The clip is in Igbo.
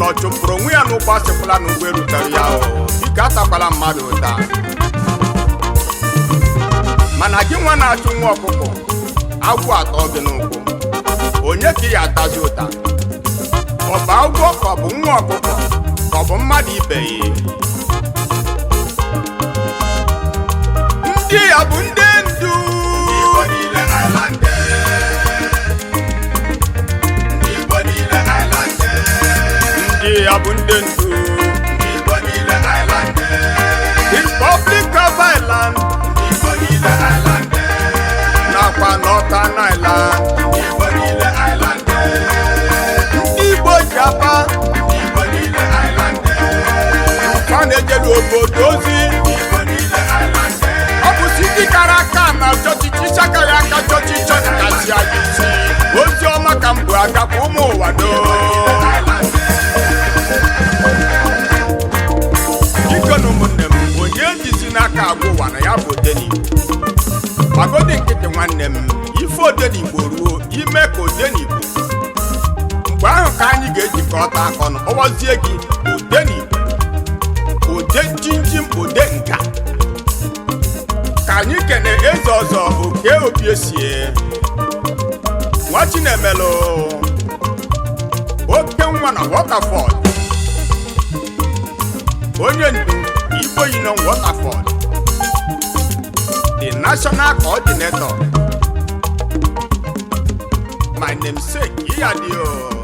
Ọ chụpụrụ onwe ya n'ụgbọ, asịkwala na ụgbọ erutere ya. O biko, atakwala mmadụ ụta. Mana gị nwa na-achụ nwa ọkụkọ, agwụ atọ gị n'ụkwụ, onye ka ị ya atazi ụta? Ọ bụ agwọ, ka ọ bụ nwa ọkụkọ, ka ọ bụ mmadụ ibe ya? Ndị ya bụ ndị ndu. Igbo niile Island. Ndị Igbo niile Island. Ndị ya bụ ndị ndu. Ndị Igbo niile Island. Republic of Ireland. Ndị Igbo niile Island. Nakwa Northern Ireland. Ndị Igbo niile Island. Ndị Igbo ji aba. Ndị Igbo niile Island. Fa na-ejelu obodo ozi. Ndị Igbo niile Island. Ọ bụ si ndị kara aka na chọchịchị chakaghị aka, chọchịchọ kasị anyị isi. Ozi ọma ka m bụ agakwa ụmụ ụwa doo. Island. Biko na ụmụnne m, onye ejizi n'aka agwa ụwa na ya bụ Odenigbo. Gbagodi nkịtị, nwanne m. Ife Odenigbo ruo ime ka Odenigbo, mgbe ahụ ka anyị ga-ejikọta aka ọnụ kpọwazie gị Odenigbo, ode njinjim, ode nka. Ka anyị kene eze ọzọ, oke obi esie nwa Chinemelụ, oke nwa na Waterford, onye ndu Igbo Union Waterford, the national coordinator, my namesake. Iya dị o.